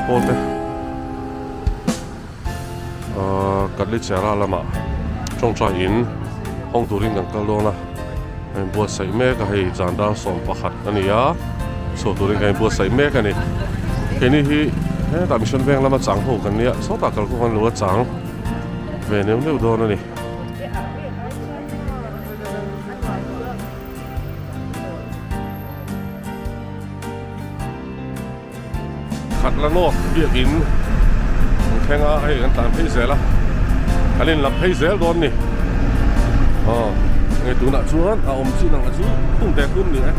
zaipawl te ahh Katlichera lamah tawngtai in hawng turin kan kal dawn a a inbuatsaih mek a hei zan dar 11 a ni a chhuah turin kan inbuatsaih mek a ni keini hi hetah mission veng lama chang ho kan nia sawtah kalkawng an lo la chang ve neuh neuh dawn a ni. Khat la nawt biakin an thleng a hei kan tlan phei zel a kan in lam phei zel dawn ni aw hei tunah chuan a awm chin ang a chu khung te kun ni e.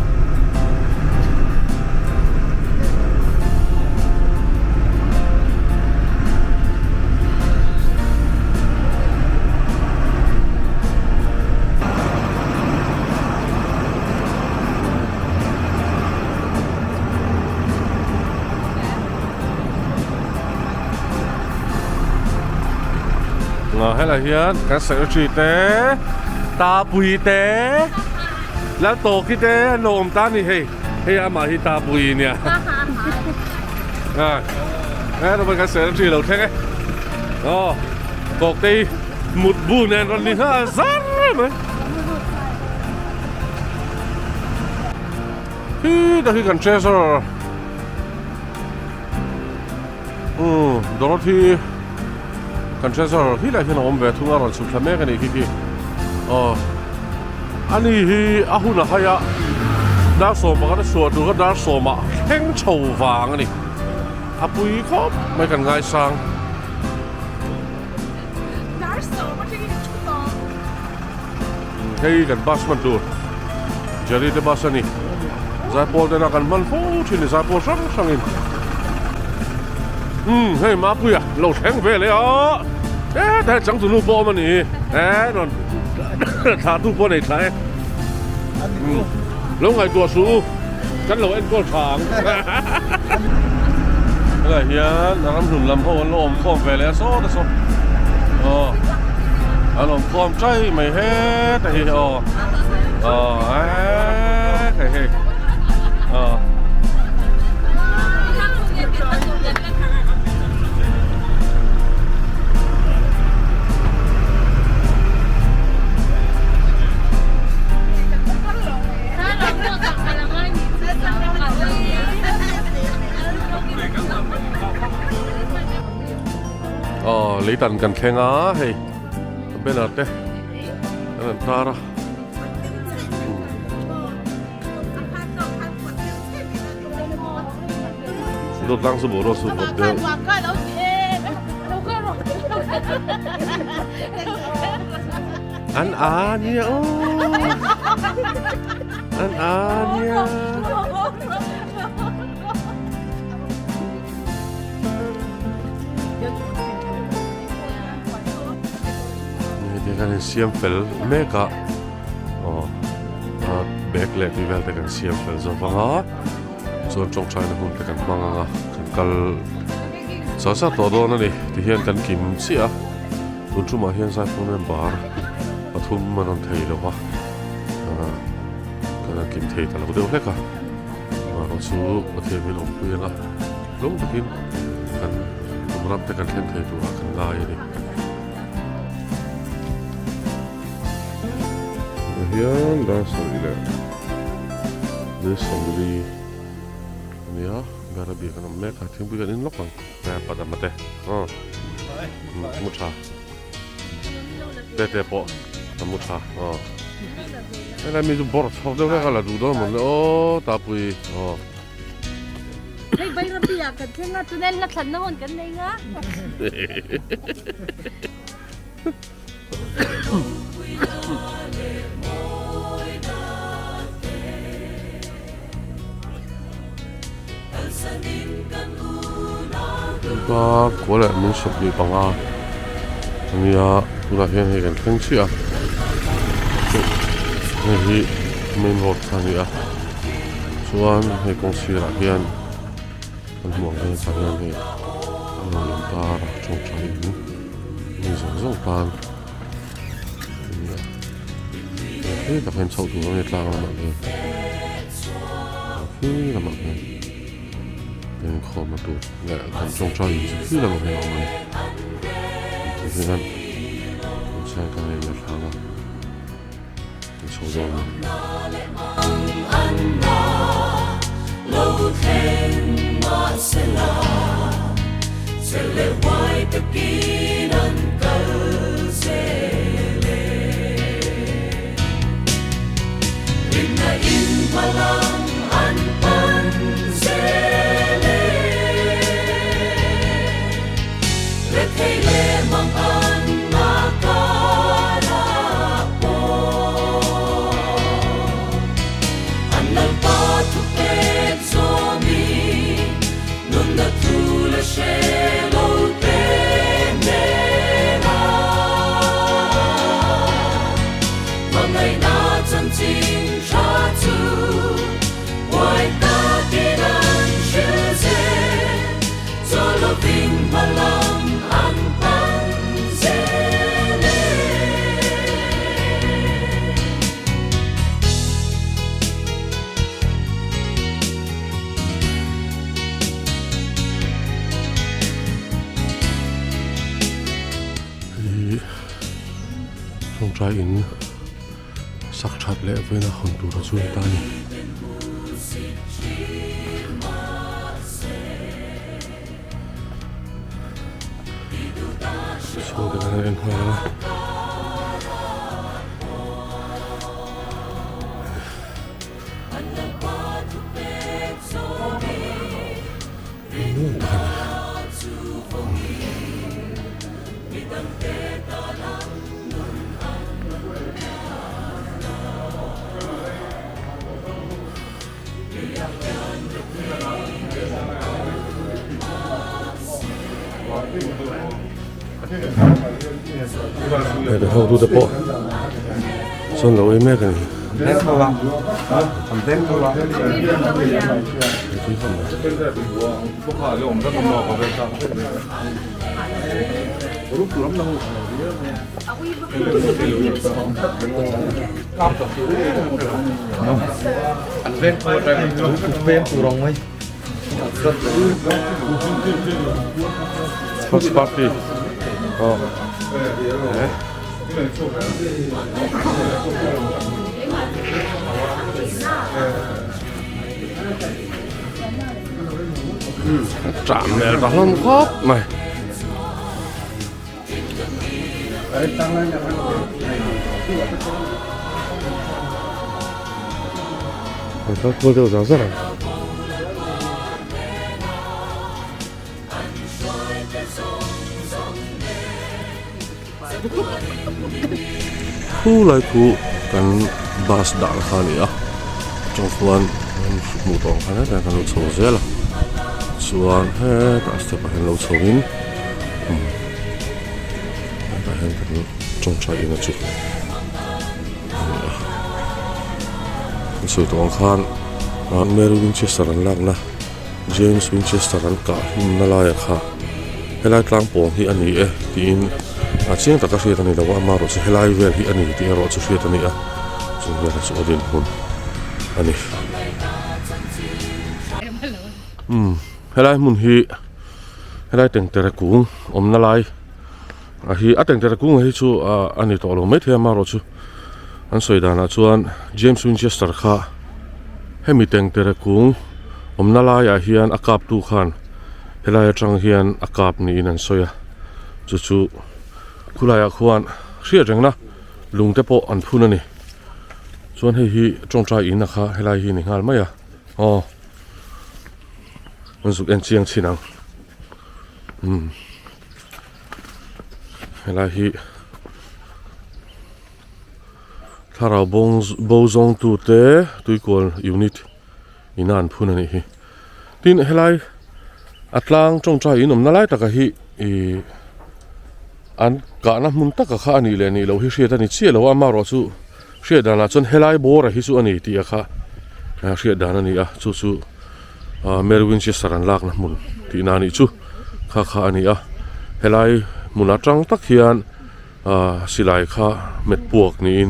Helai hian kan secretary te tapui te Laltawki te an lo awm ta a ni hei hei amah hi tapui a nia a kan secretary lo thleng e aw tawktei mutbu nen rawn ni nghal zar mai. Hi ta hi kan treasurer umm Dorothy kan treasurer hi lah hian a awm ve thung a rawn chhuk thla mek a nih khi khi aw ani hi a hun a hai a dar 11 a chhuah tur kha dar 10 ah thleng chho vang a ni a pui khawp mai kan ngaisang. Dar 10 atangin a thu tawh. Hei kan bus hman tur Jerry te bus a ni Zaipawl tena kan hman fo thin ni Zaipawl hrang hrangin umm hei Mapuia lo thleng ve leh a hetah hian changtunu pawh a awm a ni he rawn thlah tu pawh a nei thla e umm lo ngaihtuah suh u kan lo enkawl tha ang helai hian ramhlun lam ho an lo awm khawm ve leh a saw te saw aw an awm khawm chai mai heta hi aw aw eee hei hei aw. Aw leitan kan thleng a hei banner te an han tar a dawt lang chu boruak chu vawt deuh an a nia aw an a nia Heti kan insiam fel mek a aw bag leh tih vel te kan siam fel zawk ang a chuan tawngtaina hun te kan hmang ang a kan kal zat zat tawh dawn a ni tihian kan kim chiah a tun tumah hian zaipawl member pathum an rawn thei lo va kan han kim thei ta lo deuh hlek a amaherawh chu Pathian min awmpui ang a tlawm takin kan tum ram te kan thleng thei turah kan ngai a ni. Tah hian dar sarih leh ni 40 a nia Garabi kan awm mek a thingpui kan in lawk ang padam ate aw mu tha. Te te pawh a mu tha aw helai mi chu bawrh chho deuh vek a la duh dawn mawni aw tapui aw. Hei Bairabi ah kan thleng a tunel hla thlanna hun kan nei nga. Dar kua leh min 25 a nia tunah hian hei kan thleng chiah a hei hi main road kha a ni a chuan hei kawng sirah hian kan hmuh ang hian tah hian hei a rawn in tar a tawngtai in mi zawng zawng tan a ni a hetah hian chhoh tur a ni tlang lamah hian khi lamah hian. Kan inkhawmna tur leh kan tawngtai in chu khi lamah hian a awm a ni. Ti hian inside kan en la thlang a kan chho dawn a ni. Hei tawngtai in sak that leh vawiin a hawn tur a chu ni ta a ni. Chhungte kan han en nghal a. Hei ho tute pawh chuan lo ei mek a ni. First party. Oh. Eh. Chạm mẹ ta hlawm khawp mai. An kal kual deuh zar zar ang. Khu lai khu kan bus dah na kha a ni a atang chuan hmuh tawh ang khan hetah hian kan lo chho zel a chuan hetah step ah hian lo chho in hetah hian kan tawngtai in a chu a ni a kan sawi tawh ang khan Mary Winchester an lakna James Winchester an kah hlumna laiah kha helai tlang pawng hi a ni e tiin a chiang taka hriat a ni lo a amaherawh chu helai vel hi a ni tih erawh chu hriat a ni a chung velah chu a dinhmun a ni. Umm helai hmun hi helai tengtere kung awmna lai a hi a tengtere kung hi chu a ni tawh lo maithei a amaherawh chu an sawi danah chuan James Winchester kha hemi tengtere kung awmna laiah hian a kap tu khan helai atang hian a kap niin an sawi a chu chu khulaiah khuan hriat rengna lung te pawh an phun a ni chuan hei hi tawngtai in a kha helai hi a ni nghal mai a aw an zuk en chiang chhin ang umm helai hi thlarau bawng bo zawng tu te tuikual unit ina an phun a nih hi tin helai a tlang tawngtai in awmna lai taka hi ihh an kahna hmun taka kha a nih leh nih loh hi hriat a ni chiah lo a amaherawh chu hriat danah chuan helai bawr a hi chu a ni tih a kha hriat dan a ni a chu chu ah Mary Winchester an lakna hmun tihna a nih chu kha kha a ni a helai hmun atang tak hian ah silai kha hmet puak niin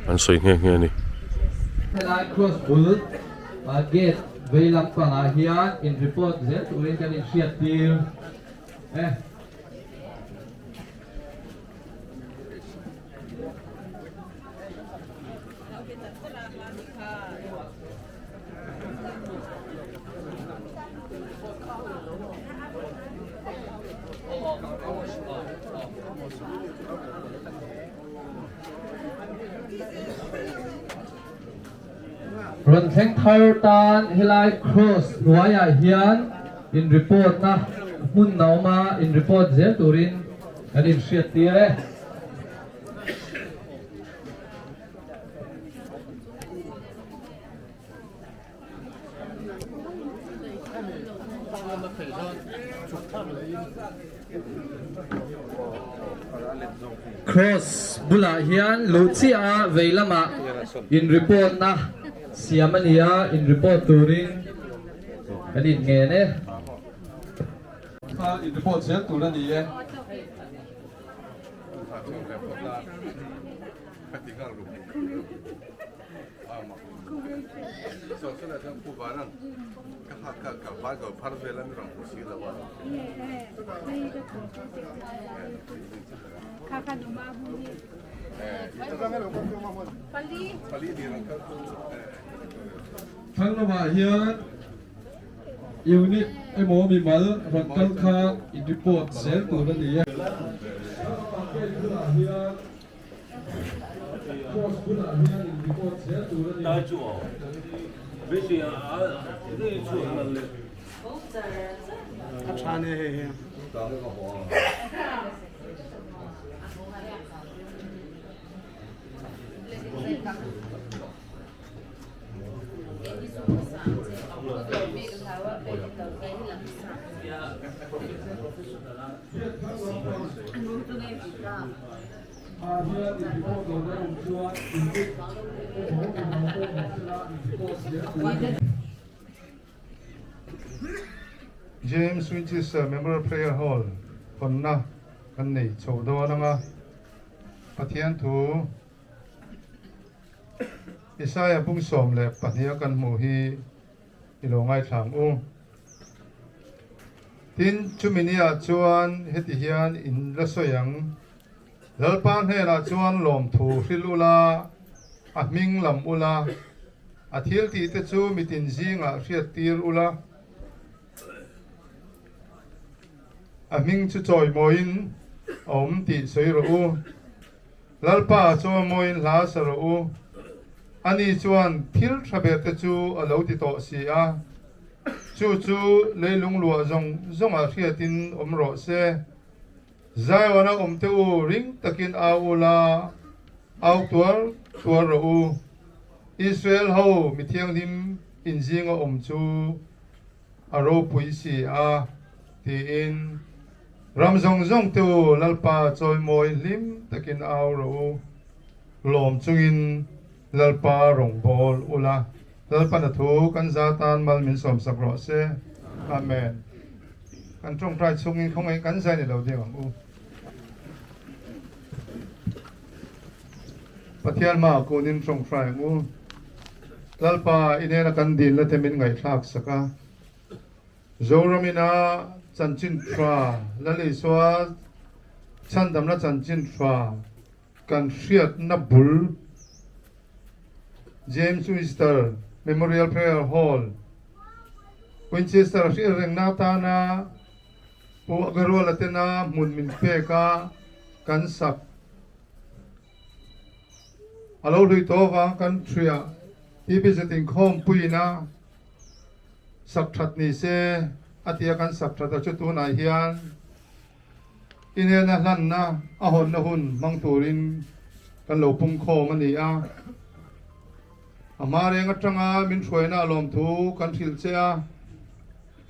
an sawi nghe nghe a ni. Helai cross bul gate. Vei lampangah hian in report zel turin kan inhriat tir e. Rawn thleng thar tan helai cross hnuaiah hian in report na hmun a awm a, in report zel turin kan inhriat tir e. Cross bulah hian luh chiah a vei lamah in report na siam a ni a, in report turin kan in ngen e. Kha in report zel tur a ni e. Thlang lamah hian unit emaw mimal rawn kal kha in report zel tur a ni e. James Winchester Memorial Prayer Hall hawnna kan nei chho dawn ang a, Pathian thu Isaiah bung 12 a kan hmuh hi i lo ngaithla ang u. Tin, chumi niah chuan heti hian in la sawi ang, Lalpa hnenah chuan lawmthu hril ula, a hming lam ula, a thil tihte chu mitin zingah hriattir ula, a hming chu chawimawiin a awm tih sawi rawh u. Lalpa chuan mawiin hla sa rawh u. Ani chuan thil tha berte chu a lo ti tawh si a, chu chu leilung luah zawng zawngah hriatin awm rawh se. Zion-a awm te u ring takin au ula, au tuar tuar rawh u. Israel ho mi thianghlim inzinga awm chu a ropui si a, tiin ram zawng zawng te u Lalpa chawimawi hlim takin au rawh u, lawm chungin Lalpa rawngbâwl ula, Lalpa na thu kan za tan mal min sawmsak rawh se. Amen. Kan tawngtai chungin khawngaih kan zai ni lo deuh ang u. Pathian hmaah kunin tawngtai ang u. Lalpa, i nena kan dinna te min ngaihthlak sak a. Zoram ina chanchin tha, Lal Isua chhandamna chanchin tha kan hriatna bul James Winchester Memorial Prayer Hall, Winchester a hriat rengna atana Pu Agarwala tena hmun min pek a kan sak. A lo hlui tawh avang kan hria TB zet inkhawmpuiin a sak that ni se a tia kan sak that a chu tunah hian inelna hlanna a hawnna hun hmang turin kan lo pungkhawm a ni a. A hma reng atanga min hruaina a lawmthu kan hrilh che a,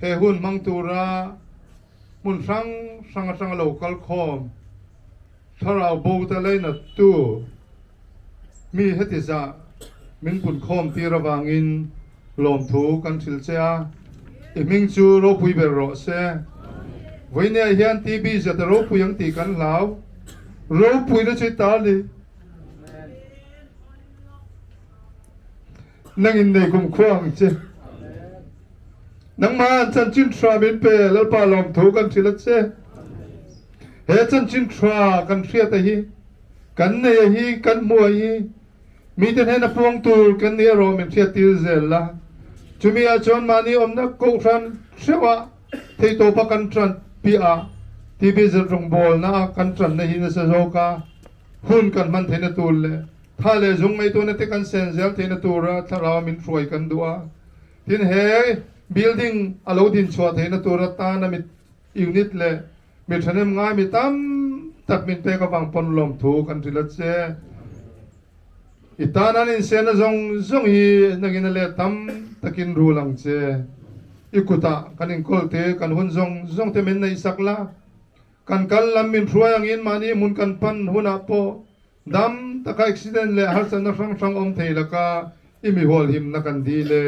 he hun hmang tura hmun hrang hrang atanga lo kal khawm Thlarau bo te leinattu mi heti zah min punkhawm tir avangin lawmthu kan hrilh che a, i hming chu ropui ber rawh se. Vawinia hian TB zet a ropui ang tih kan hlau. Ropuina chu i ta ni. Nangin nei kum khua ang che. Nangmah chanchin tha min pe Lalpa lawmthu kan hrilh a che. He chanchin tha kan hriat a hi, kan nei a hi, kan hmu a hi, mite hnena puang tur kan ni erawh min hriat tir zel la. Chumi ah chuan mahni awmna kohhran hreuh ah theihtawpa kan tan piah ah TB rawngbawl-na ah kan tanna hi nasa zawk a hun kan hman theihna tur leh tha leh zung ngaihtuahna te kan sen zel theihna tura thlarau min hruai kan duh a. Tin, he building a lo din chhuah theihna tur atana mi unit leh mi thahnem ngai mi tam tak min pek avang pawn lawmthu kan hrilh a che. I tan an insiamna zawng zawng hi nangin a let tam takin rul ang che. I kutah kan inkawl te, kan hun zawng zawng te min neihsak la. Kan kal lam min hruai angin mahni hmun kan pan hunah pawh Dam taka accident leh harsatna hrang hrang awm thei laka i mi hualhimna kan dil e.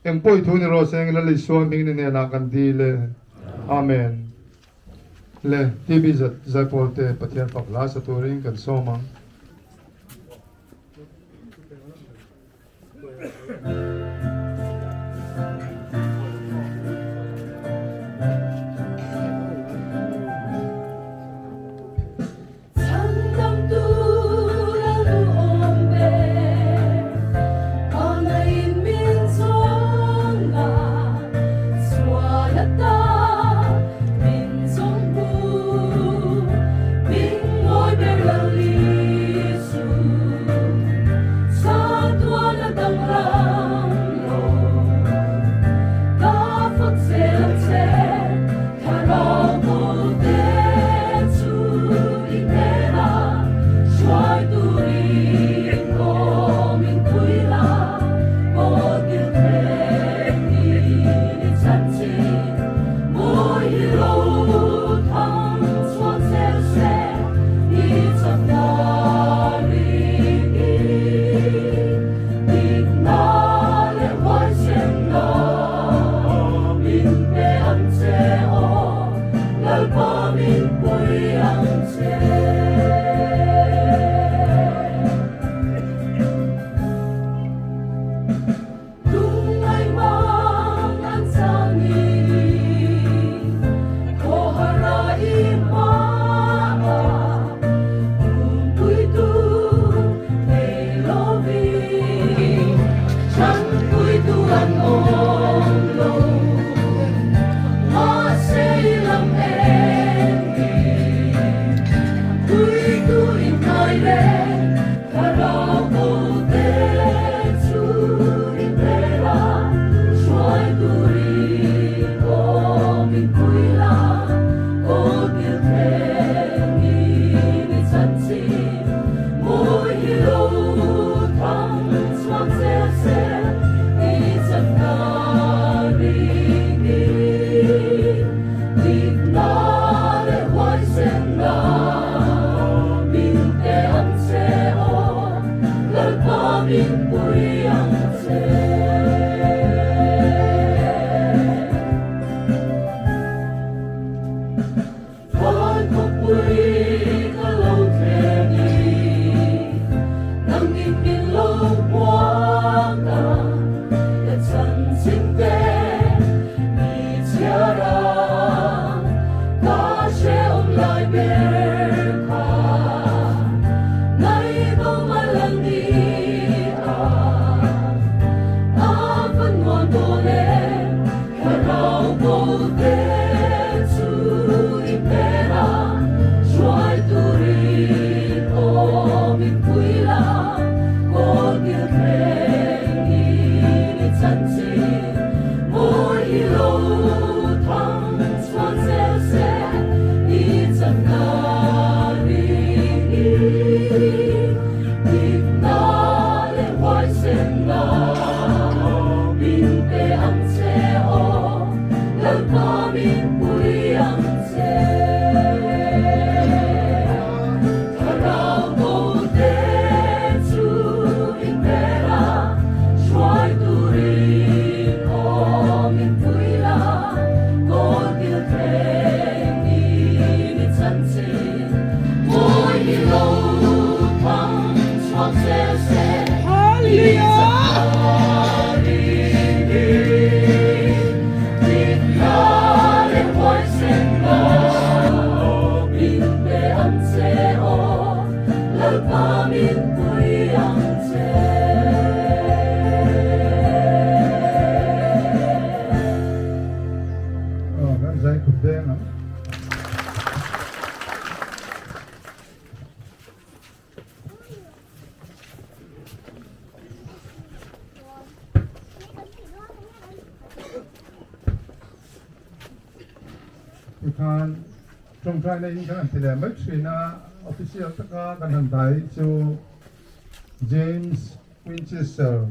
Eng pawi thu ni rawh se eng Lal Isua hming ni hnenah kan dil e. Amen. Le TB Zaipawl te Pathian fak hla sa turin kan sawm ang. khan tawngtaina in kan han ti leh mai thin a, official taka kan han dai chu James Winchester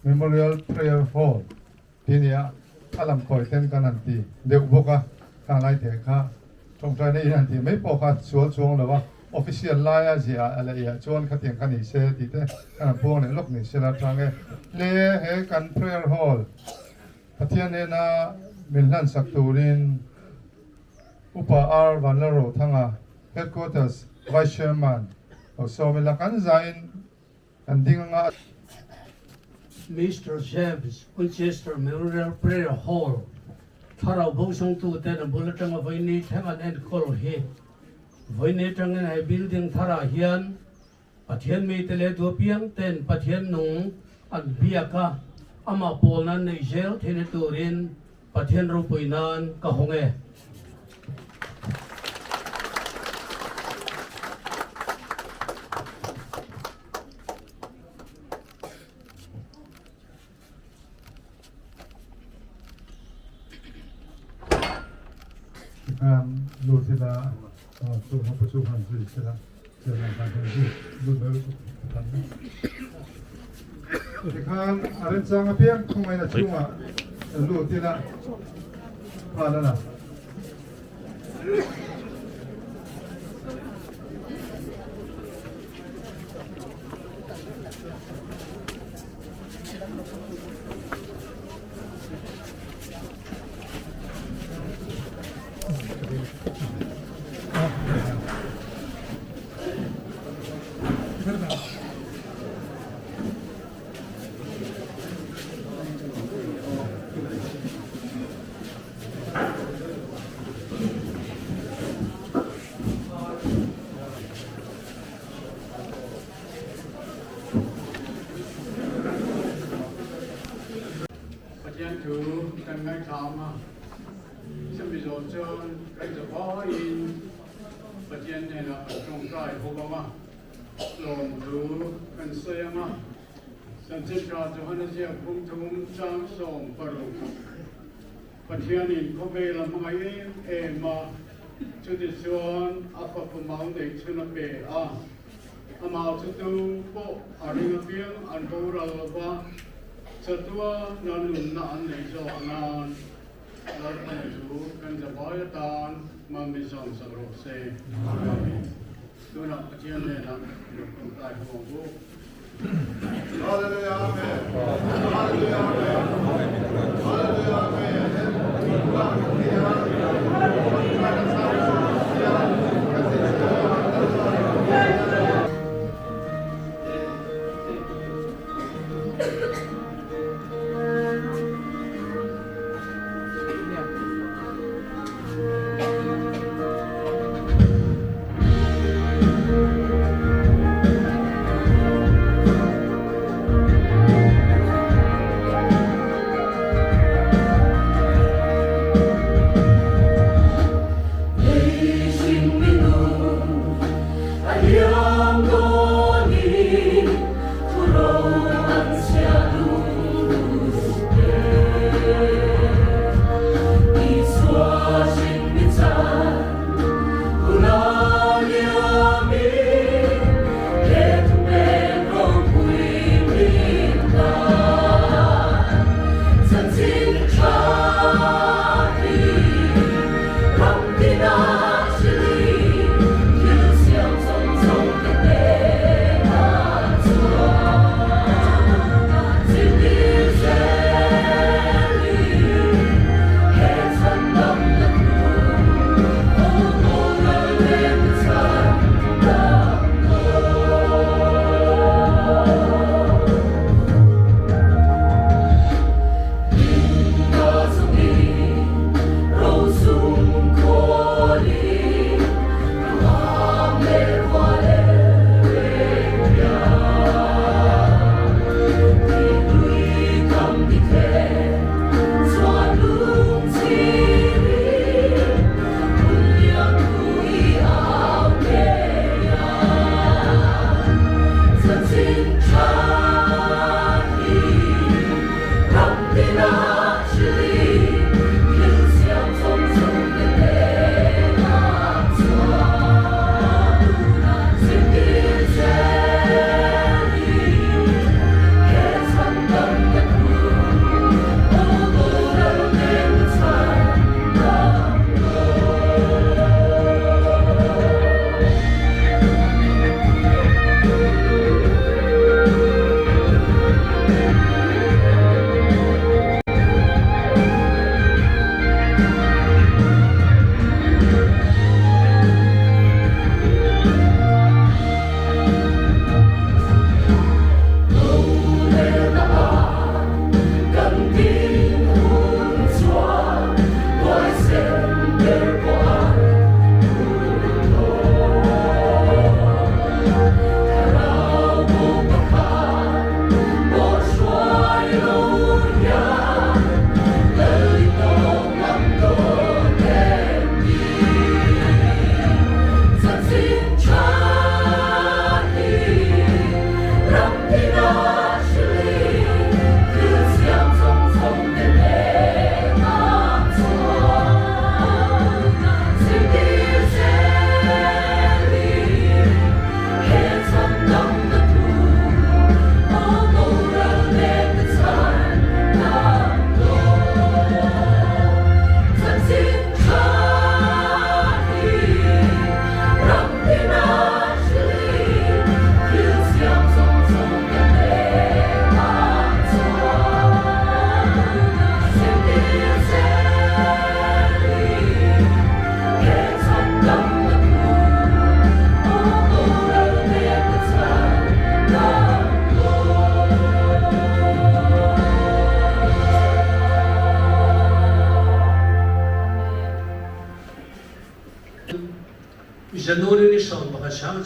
Memorial Prayer Hall tih a ni a, a lam kawi ten kan han ti deuh bawk a, khang lai te kha tawngtaina in han tih mai pawh kha sual chuang lo a, official laia ziah a la iah chuan khatiang kha ni se tih te kan han puang leh lawk ni se la tang e. Le he kan prayer hall Pathian hnena min hlansak turin Upa R Vanlalrothanga Headquarters Vice Chairman ho sawm ila kan zain Kan ding anga. Mister James Winchester Memorial Prayer Hall thlarau bo sawngtuten a bul atanga vawiini thleng an enkawl hi. Vawiini atangin he building tharah hian Pathian mite leh duapiang ten Pathian nung an biak a, amah pawlna an neih zel theihna turin Pathian ropui nan ka hawng e. Tikhan lut ila chu hmapa chu han zui sela chairman tan hian zui lut mai lutuk tan tikhan a remchang apiang khawngaihna chhungah lut ila phal a la. Pathian thu kan ngaithlam a, chumi zawh chuan kan zavaiin Pathian hnenah kan tawngtai bawk ang a, tlawmthu kan sawi ang a. Chanchinṭha Johana ziak phungthum chang 16 Pathianin khawvel a hmangaih em em a, chutichuan a fapa mau neih chhun a pe a. Amah chu tu pawh a ring apiang an boral lo va, chatua na nunna an neih zawk nan Lalpana chu kan zavai atan mami zawng sak rawh se. Amen. Tunah Pathian hnenah lo tawngtai ho ang u. Hallelujah Amen. Hallelujah Amen. Hallelujah Amen.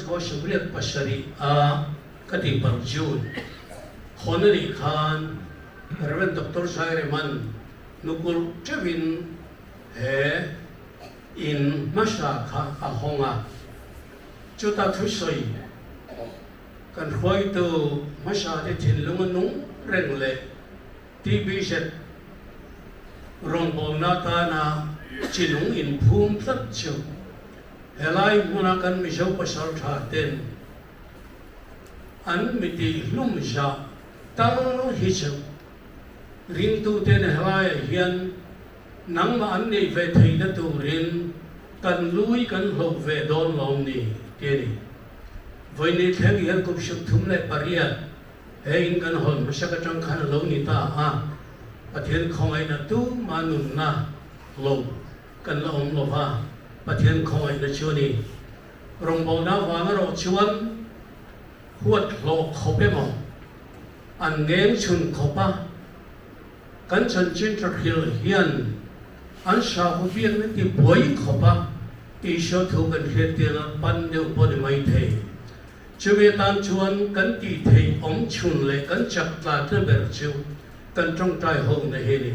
chhuah 87 a ka tih palh June hawn a nih khan Rev. Doctor Zaireman nukul teuhin he in hmasa kha a hawng a, chuta thusawi kan hruaitu hmasa te thinlung a nung reng leh TBZ rawngbawlna atana chinung inphum tlat chu helai hmuna kan Mizo pasaltha ten an mi tihhlum zah tal hi chu ringtuten helaiah hian nangmah an neih ve theihna turin kan lui kan hlauh ve dawn lawm ni ti a ni. Vawiin thleng hian kum 38 He in kan hawn hmasak atang khan a lo ni ta a, Pathian khawngaihna tumah nunna lo kan la awm lo va, Pathian khawngaihna chu a ni. Rawngbawlna vang erawh chuan huat hlawh khawp emaw, an ngeng chhun khawp a, kan chanchin tha hrilh hian an sahu biakna ti buai khawp a, Isua thu kan hriattir a pan deuh pawh ni maithei. Chumi atan chuan kan tih theih awm chhun leh kan chak tlatna ber chu kan tawngtai ho na hi a ni.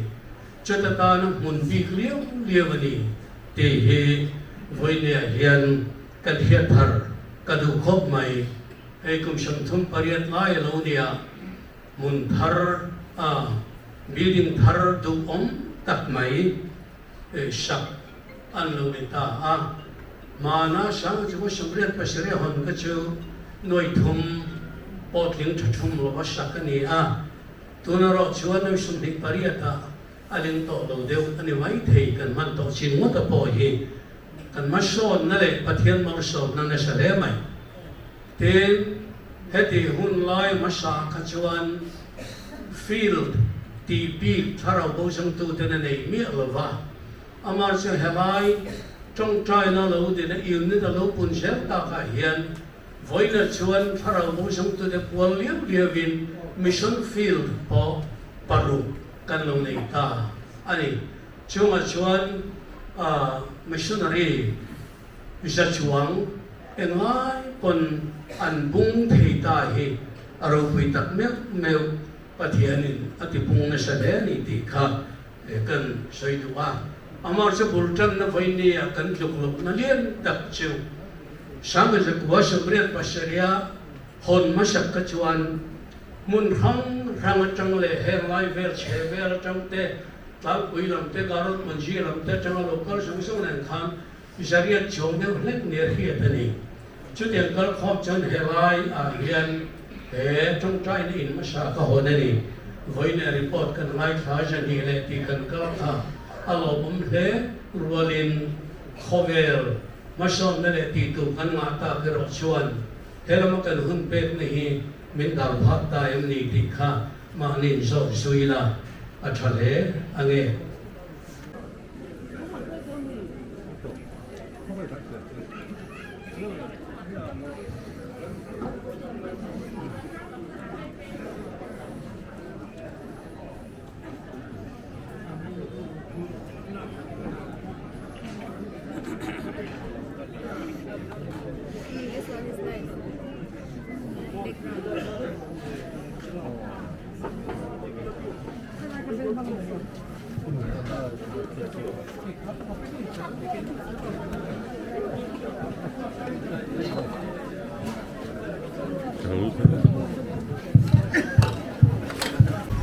Chuta tana hmun bik liau liau a ni tih hi vawinia hian kan hriat thar ka duh khawp mai. Hei kum 38 lai a lo nia, hmun thar a building thar duhawm tak mai sak an lo ni ta a. Hmana 1987 hawn kha chu nuai thum pawh tling tha thum lova sak a ni a, tun erawh chuan nuai 28 ah a ling tawh lo deuh a ni mai thei. Kan hman tawh chin ngawta pawh hi kan hmasawnna leh Pathian malsawmna nasa hle mai. Tin, heti hun lai hmasa kha chuan field tih bik thlarau bo zangtuten a nei miah lova, Amah chu helai tawngtaina lo din a unit a lo pun zel takah hian vawiina chuan thlarau bo zangtute pual liau liauin mission field pawh paruk kan lo nei ta a ni. Chungah chuan missionary za chuang englai pawn an bung thei ta hi a ropui tak meuh meuh Pathianin a tipung nasa hle a ni tih kha Kan sawi duh a, amah chu bul tanna vawinia kan tluk lohna lian tak chu Sangezakua 87 hawn hmasak kha chuan hmun hrang hrang atang leh heng lai vel chhe vel atang te, Tlangpui lam te, Garot Manji lam te atanga lo kal zawng zawng nen khan zariat chuang deuh hlek nia hriat a ni. Chutiang kal khawm chuan he lai ah hian he tawngtaina in hmasa ka hawn a ni. Vawiin report kan ngaithla zahnih leh tih kan kal kha a lawmawm hle rualin khawvel hmasawnna leh tihtur kan ngah tak erawh chuan he lama kan hun pekna hi min dal phah ta em ni tih kha mahni inzawt zui ila a tha hle ange.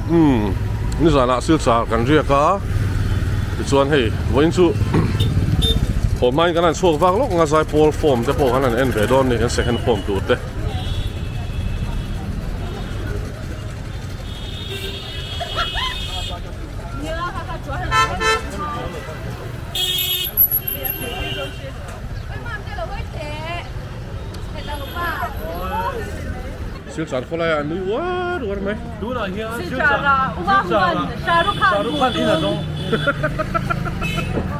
Umm nizanah silchar kan riak a tichuan hei vawiin chu haw hmain kan han chhuak vak lawk ang a zaipawl form te pawh kan han en ve dawn a ni kan second form tur te. Silchar khawlai ah an nui uar uar mai. Tunah hian Silchar ah Shahrukh Khan in a zawng.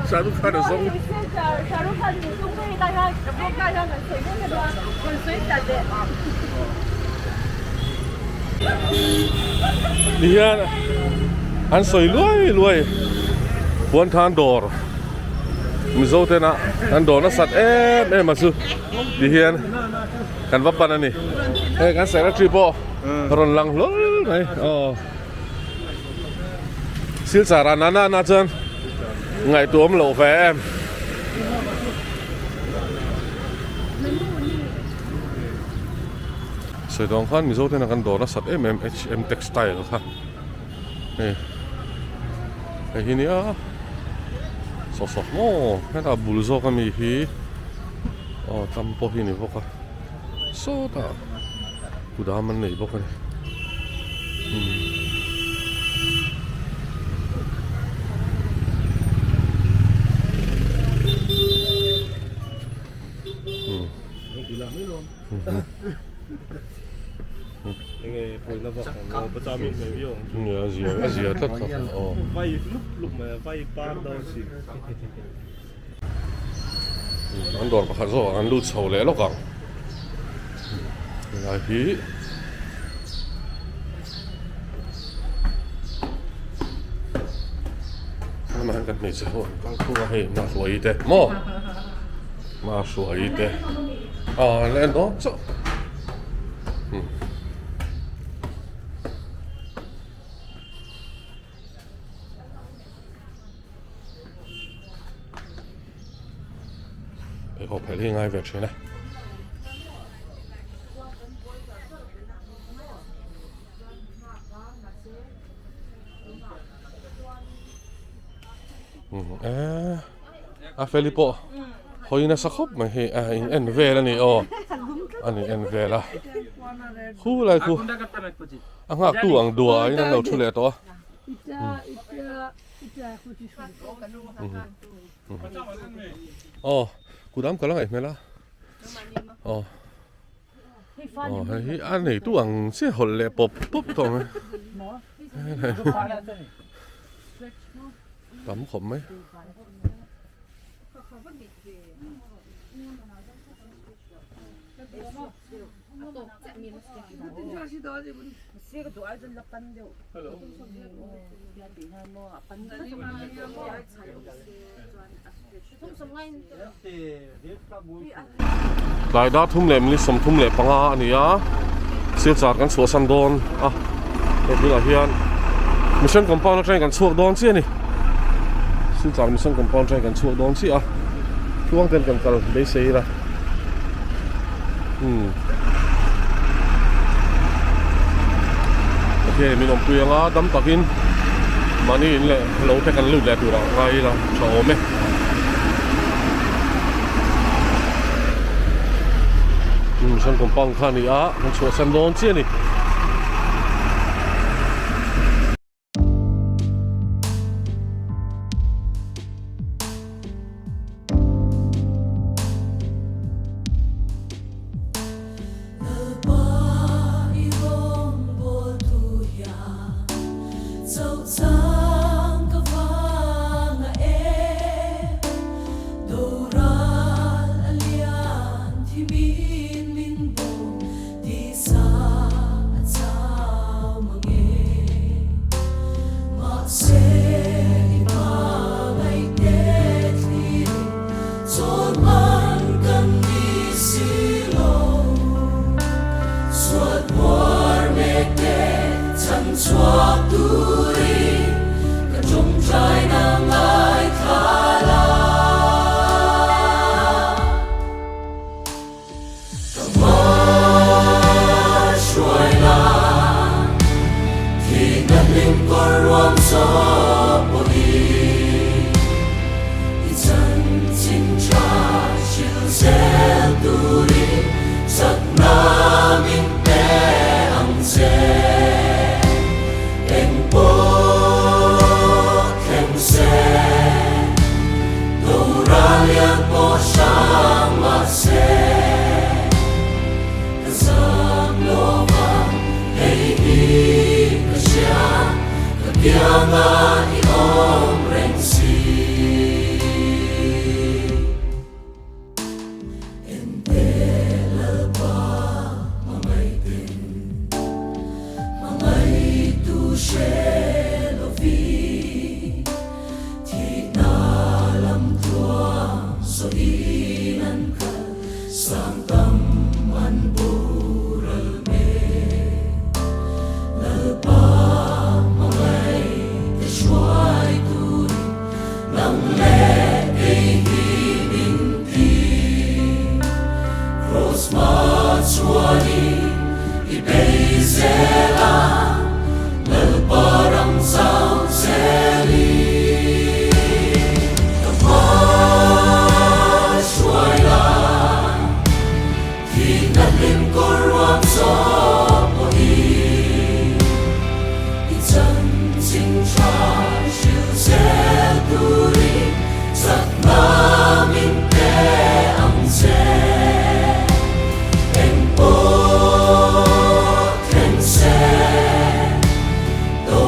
Shahrukh Khan a zawng. Ni hian an sawi luai luai Puanthan dawr. Mizo tena kan dawr nasat em em a chu ti hian kan va pan a ni. Hei kan secretary pawh rawn lang hlawl mai aw. Silchar ah nana na chuan ngaihtuah awm loh ve em. Sawi dawng khan Mizo tena kan dawr nasat em em HM Textile kha hei hei hi nia saw saw maw hetah bul zawk ami hi aw tam pawh hi a ni bawk a sawtah kudam an nei bawk a ni umm. A zia tlat kha aw. An dawr pakhat zawk ah an lut chho leh lawk ang helai hi lamah hian kan hmeichhe ho an kal thung a hei Mahruaii te maw. Hma hruai te aw an la en dawn chauh umm pheikhawk phelh hi a ngai ve thin a. A feli pawh hawi nasa khawp mai hei a in en vel a ni aw a ni en vel a khu lai khu a nghak tu ang duah in an lo thu leh tawh a aw kudam ka la ngaih hmel a aw. Aw hei hi a neitu ang chiah hawlh leh pawp pawp tawh mai tam khawp mai. Tlai dar thum leh minute 35 a ni a, Silchar kan chhuahsan dawn a, hei tunah hian Mission Compound atangin kan chhuak dawn chiah a ni, Silchar Mission Compound atangin kan chhuak dawn chiah a, tluang ten kan kal beisei ila umm Pathianin min awmpui anga dam takin mahni in leh lo te kan lut leh turah ngai ila tha awm e. Mission compound kha a ni a kan chhuahsan dawn chiah a ni.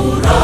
tura.